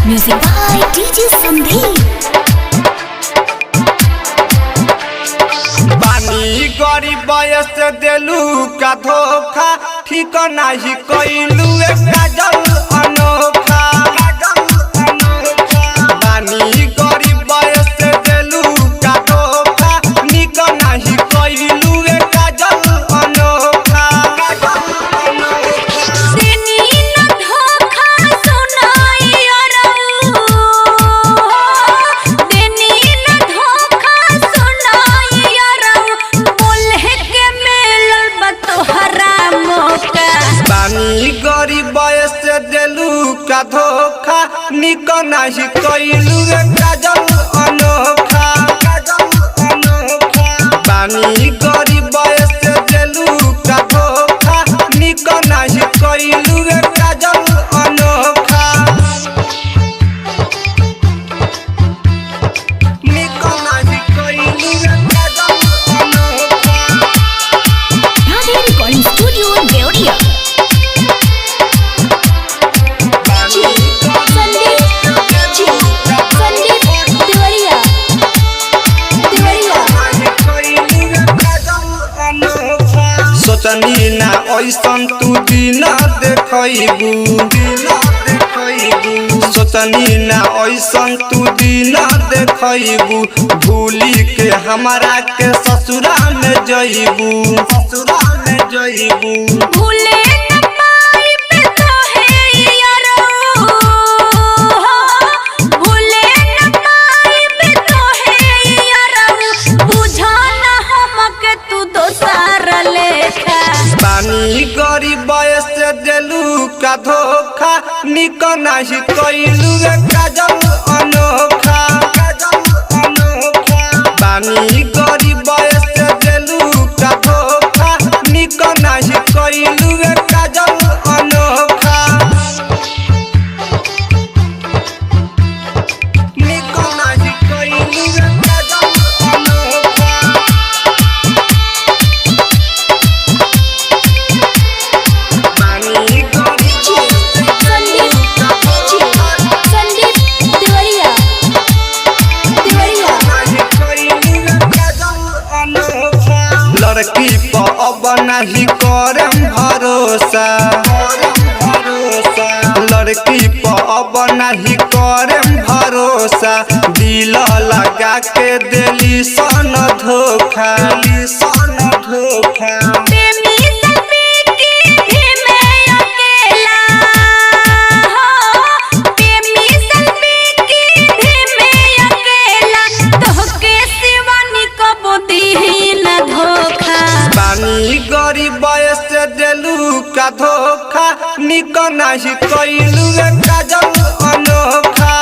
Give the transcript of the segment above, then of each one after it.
Music by DJ Sandeep. बानी गरीब बयस देलू का धोखा, ठीक नाही कइलू काजल अनोखा। बानी गरीब बयस देलू का धोखा, निक नाही कइलू काजल अनोखा। देनी न धोखा सुनाई अरऊ, देनी न धोखा सुनाई अरऊ, बोले के मिलल बा तोहरा मौका। बानी गरीब बयस देलू का धोखा, निक नाही कइलू काजल अनोखा। बानी गरीब बयस देलू का धोखा, निक नाही कइलू काजल अनोखा। निक नाही कइलू काजल अनोखा। Radhe Recording Studio, Deoria. Sandeep Sandeep Deoria Deoria. सोचनी ना ऐसन तू दिन देखैबू, सोचनी ना ऐसन तू दिन देखैबू, भूली के हमरा के ससुरा में जइबू, ससुरा में जइबू। भूले न पाइब तोहे यारो, भूले न पाइब तोहे यारो, बुझा न हमके तू दोसर लेखा। बानी गरीब बयस देलू का धोखा, निक नाही कइलू काजल अनोखा। बानी गरीब बयस देलू का धोखा, निक नाही कइलू काजल अनोखा। निक नाही कइलू काजल अनोखा। बानी गरीब संदीप संदीप देवरिया देवरिया। लड़की पर अब नहीं करम भरोसा, लड़की पर अब नहीं करम भरोसा, दिल लगा के दिली सन धोखा, सन धोखा। प्रेमी सभी की भी मैं अकेला हो, प्रेमी सभी की भी मैं अकेला, तोहके सिवानी कबो दीही न धोखा। बानी गरीब बयस देलू का धोखा, निक नाही कइलू काजल अनोखा।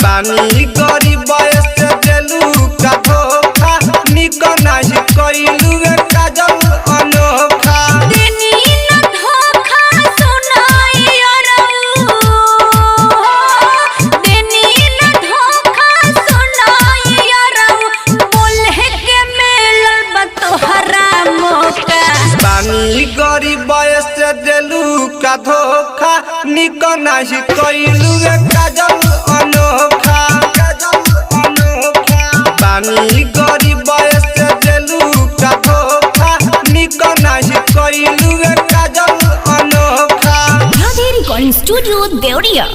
बानी गरीब बयस देलू का धोखा, निक नाही कइलू काजल अनोखा। देनी न धोखा सुनाई अरऊ, देनी न धोखा सुनाई अरऊ, बोले के मिलल बा तोहरा मौका। बानी गरीब बयस देलू का धोखा, निक नाही कइलू काजल अनोखा। बानी गरीब बयस देलू का धोखा, निक नाही कइलू काजल अनोखा। Radhe Recording Studio, Deoria.